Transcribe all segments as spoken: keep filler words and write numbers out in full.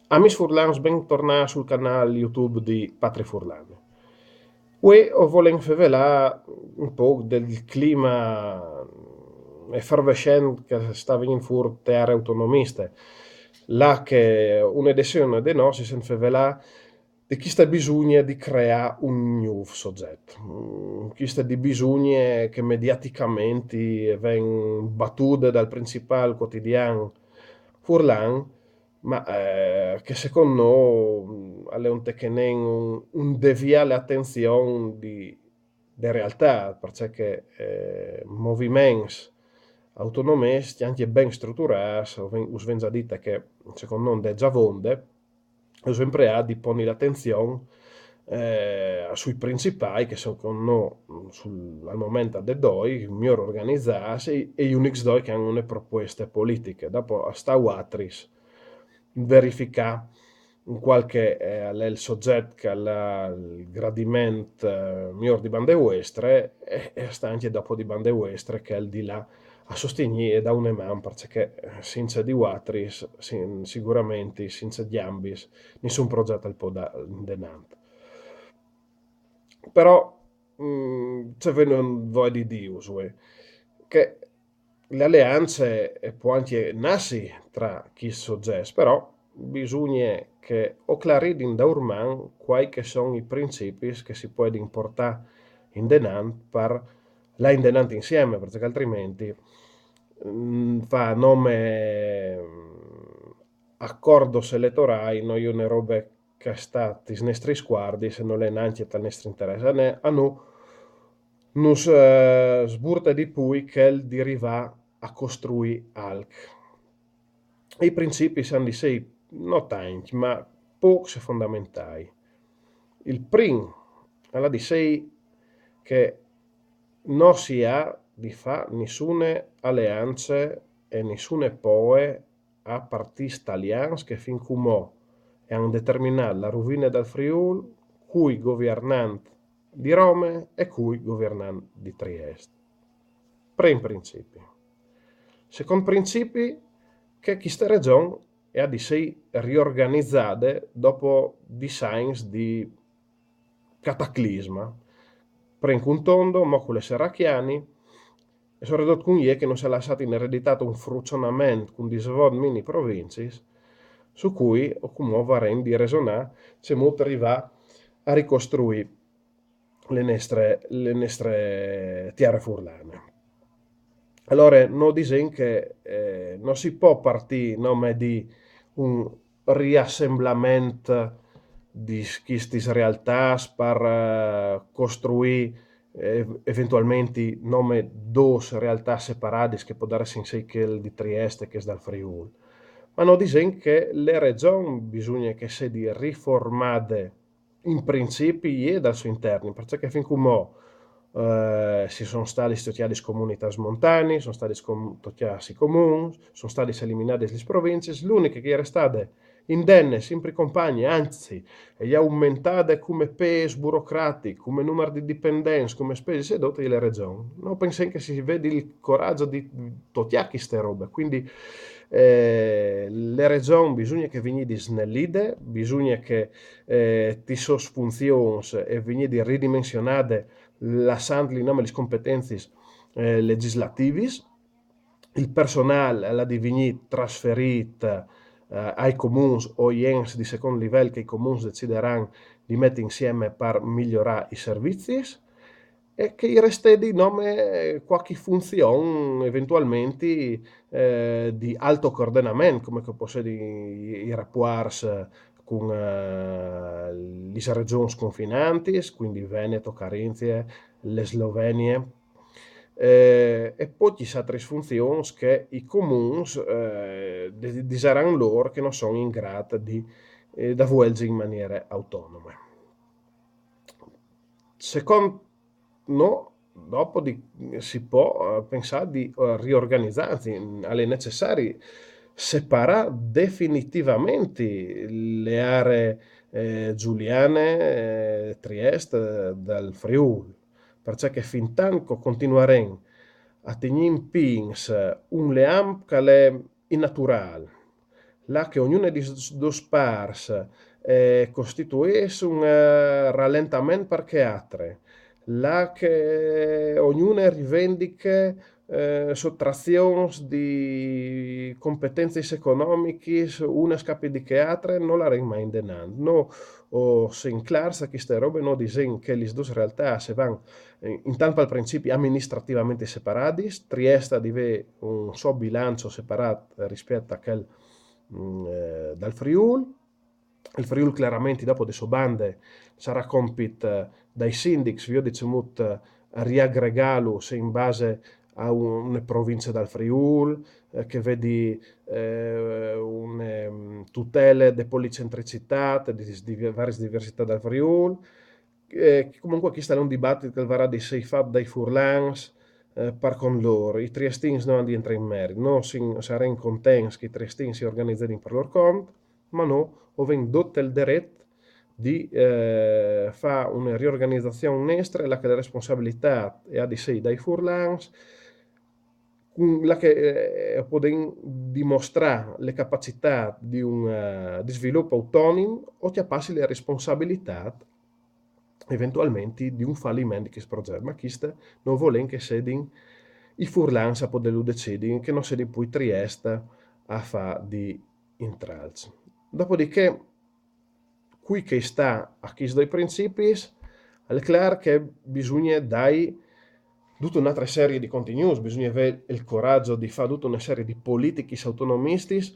Amîs furlans, ben tornâ sul canâl YouTube di Patrie Furlane. Vuê o volìn fevelâ un pôc dal clime efervescent che al sta vignint fûr te aree autonomiste, là che une de sî e une de nô si sint fevelâ di cheste bisugne di creâ un gnûf sogjet. Mm, cheste di bisugne che mediatichementri e ven batude dal principâl cuotidian furlan, ma, eh, che secont nô, mm, al è un tec che nen un, un deviâ la atenzion di, de realtât, parcè che, eh, moviments autonomists, ancje ben struturâts, us ven, us ven za dite che secont nô 'nd è za vonde, us ven preât di poni la atenzion, eh, sui principâi, che secont nô, sul, al moment a 'nd è doi, miôr organizâts e, e i unics doi che a àn une propueste politiche. Dopo al sta a vualtris verificâ in cuâl che, eh, al è il sogjet che al à il gradiment, eh, miôr di bande vuestre, e, e al sta ancje dopo di bande vuestre chel di lâ a sostignî e dâ une man, parcè che, eh, cence di vualtris, sin-, siguramentri, cence gjambis, nissun progjet al pues dâ indenant. Però, mm, ce vevin voie di dîus, vuê? Che la aleance e pues ancje nassi tra chescj sogjets, però bisugne che o claridin daurman cuâi che a son i principis che si puedin puartâ indenant par lâ indenant insiemi, parcè che altrimentri, mm, fâ nome, mm, acuards eletorâi nol è une robe che e sta tes nestris cuardis e nol è nancje tal nestri interès. A nô, a nô nus, eh, sburte di plui chel di rivâ a costruî alc. I principis a àn di sei no tancj, ma pôcs e fondamentâi. Il prin al à di sei che no si à di fâ nissune aleance e nissune poie a partîts talians che fin cumò a àn determinât la rovine dal Friûl cui goviernants di Rome e cui goviernants di Triest. Prin principi. Secont principi, che cheste regjon e à di sei riorganizade dopo dîs agns di cataclisme. Prin cun Tondo, mo cu le Serracjane, e soredut cun jê che nus à lassât in ereditât un fruçonament cun disevot mini provincis, su cui o cumò varìn di resonâ cemût rivâ a ricostruî le nestre, le nestre tiere furlane. Alore, nô disìn che, eh, no si pues partî nome di un riassemblament di chestis realtâts par, eh, costruî, eh, eventualmentri nome dôs realtâts separadis, che a podaressin sei chel di Triest e chel dal Friûl. Ma nô disìn che le regjon bisugne che e sedi riformade in principi e dal so interni, parcè che fin cumò, eh, si son stadis tocjadis comunitâts montanis, son stadis com-, tocjâts i comuns, son stadis eliminadis lis provincis, l'uniche che e je restade indene, simpri compagne, anzit, e je aumentade come pês burocratic, come numar di dipendents, come spesis e dut, e je le regjon. Nô o pensìn che si vedi il coragjo di tocjâ cheste robe, cuindi, eh, le regjon bisugne che e vignidi snellide, bisugne che, eh, tes sôs funzions e vignidi ridimensionade lassantli nome lis competencis, eh, legislativis. Il personâl al à di vignî trasferît, eh, ai comuns o ai ens di secont livel che i comuns decideran di meti insiemi par miorâ i servizis. E che e je restade nome cualchi funzion eventualmentri, eh, di alto coordinament, come che a pues jessi i, i rapuarts cun, eh, lis regjons confinantis, cuindi Veneto, Carintie, le Slovenie, eh, e po chês altris funzions che i comuns, eh, di-, disaran lôr che no son in grât di, eh, davuelzi in maniere autonome. Secont nô, dopo di, si pues, eh, pensâ di, eh, riorganizâsi, al è necessari separâ definitivementri le aree, eh, zuliane, eh, Triest, eh, dal Friûl, parcè che fintant che o continuarìn a tignî in pîts un leam che al è inaturâl, là che ognune di s-, dôs parts, eh, costituìs un, eh, ralentament par chê altre, là che ognune rivendiche, eh, sotrazions di competencis economichis, une a scapit di chê altre, no larìn mai indenant. Nô o sin clars a cheste robe, nô o disìn che lis dôs realtâts a van, eh, intant pal principi aministrativament separadis, Triest a vê un so bilanç separât rispiet a chel, mm, eh, dal Friûl. Il Friûl claramentri dopo de sô bande sarà compit, eh, dai sindics, viodi cemût, eh, riagregâlu se in base a une provincie dal Friûl, eh, che vedi, eh, une, mm, tutele de policentricitât, di, di varis diversitâts dal Friûl. Eh, comunque chest al è un dibatit che al varà di sei fat dai furlans, eh, par cont lôr. I triestins no àn di jentrâ in merit. Nô o sin, o sarìn contents che i triestins si organizedin par lôr cont, ma nô o vin dut il dret di, eh, fâ une riorganizazion nestre, là che la responsabilitât e à di sei dai furlans, cun là che, eh, o podìn dimostrâ la capacitât di un, eh, di svilup autonim o cjapâsi la responsabilitât eventualmentri di un faliment di chest progjet. Ma chest nô o volìn che a sedin i furlans a podêlu decidi, che no sedi plui Triest a fâ di intralç. Dopodiché, cui che sta a chescj doi principis, al è clâr che bisugne dâi duta une altre serie di contignûts, bisugne vê il coragjo di fâ duta une serie di politichis autonomistis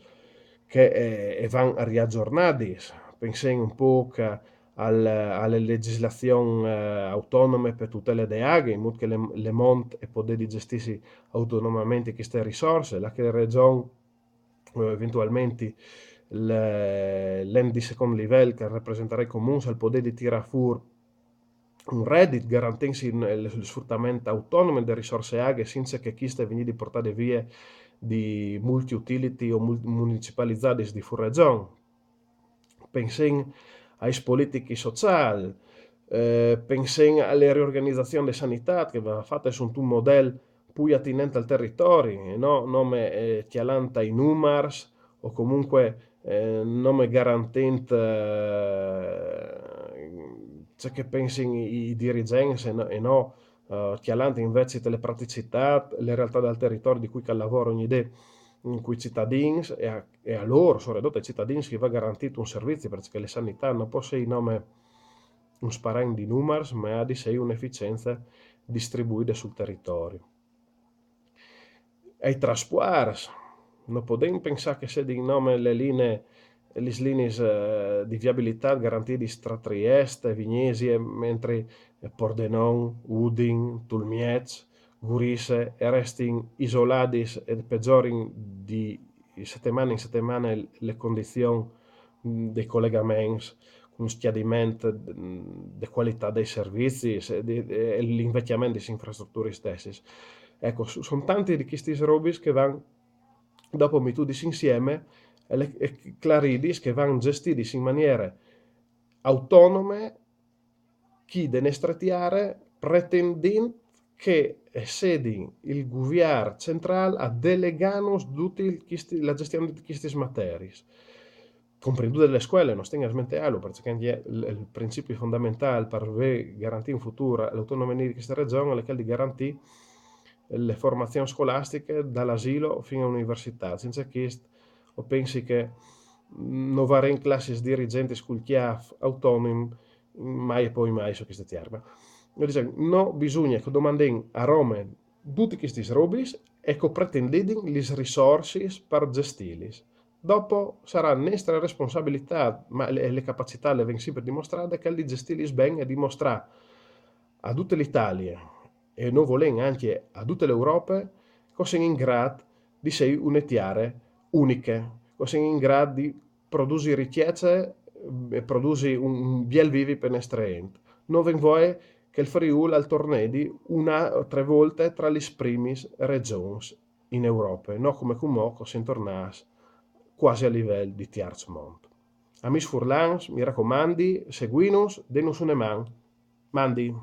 che, eh, e van riagjornadis. Pensìn un pôc al, a la legislazion, eh, autonome pe tutele de aghe, in mût che la, la Mont e podedi gjestîsi autonomamentri cheste risorse, là che la Regjon, eh, eventualmentri la, l'ent di secont livel che al representarà i comuns, al podedi tirâ fûr un redit, garantintsi il, il sfrutament autonom de risorse aghe, cence che cheste e vignidi portade vie di multi-utility o mul-, municipalizadis di fûr Regjon. Pensìn ai politichis sociâi, eh, pensìn a la riorganizazion de sanitât che va fate suntun model plui atinent al teritori, e no nome, eh, cjalant ai numars, o comunque, eh, nome garantint, eh, ce che a pensin i, i dirigjents e no, e no, eh, cjalant invezit la praticitât, la realtât dal teritori di cui che al lavore ogni dì, mm, cui citadins e a, e a lôr, soredut ai citadins, che i va garantît un servizi, parcè che la sanitât no pues sei nome un sparent di numars, ma e à di sei une eficience distribuide sul teritori. Ai traspuarts, no podìn pensâ che a sedin nome la linee, lis lineis, eh, di viabilitât garantidis tra Triest e Vignesie, mentri, eh, Pordenon, Udin, Tulmieç, Gurize a restin isoladis e a pegjorin di setemane in setemane la condizion, mm, dai colegaments, cun scjadiment, mm, de cualitât dai servizis e di, e l'invecjament des infrastruturis stessis. Eco, s-, a son tantis di chestis robis che a van dopo metudis insiemi e, le, e claridis che a van gjestidis in maniere autonome chi de nestre tiere, pretendint che a sedin il guvier centrâl a delegânus dutis chestis, la gjestion di chestis materiis. Comprendude la scuele, no stin a smenteâlu, parcè che al è il, il principi fondamentâl par vê garantît un futûr a la autonomie di cheste Regjon, al è chel di garantî la formazion scolastiche dal asilo fin a la universitât. Cence chest o pensi che no varìn classis dirigjentiis cul cjâf autonom mai e plui mai su cheste tiere. Ma, disìn, nô bisugne che o domandìn a Rome dutis chestis robis e che o pretendedin lis risorsis par gjestîlis. Dopo sarà nestre responsabilitât, ma la, la capacitât le ven simpri dimostrade, chê di gjestîlis ben e dimostrâ a dute la Italie, e nô o volìn ancje a dute la Europe, che o sin in grât di sei une tiere uniche, che o sin in grât di produsi richece, eh, e produsi un, un biel vivi pe nestre int. Nô o vin voie che il Friûl al tornedi une altre volte tra lis primis regjons in Europe, no come cumò che o sin tornâts cuasi a livel di tierç mont. Amîs furlans, mi racomandi, seguînus, dênus une man. Mandi.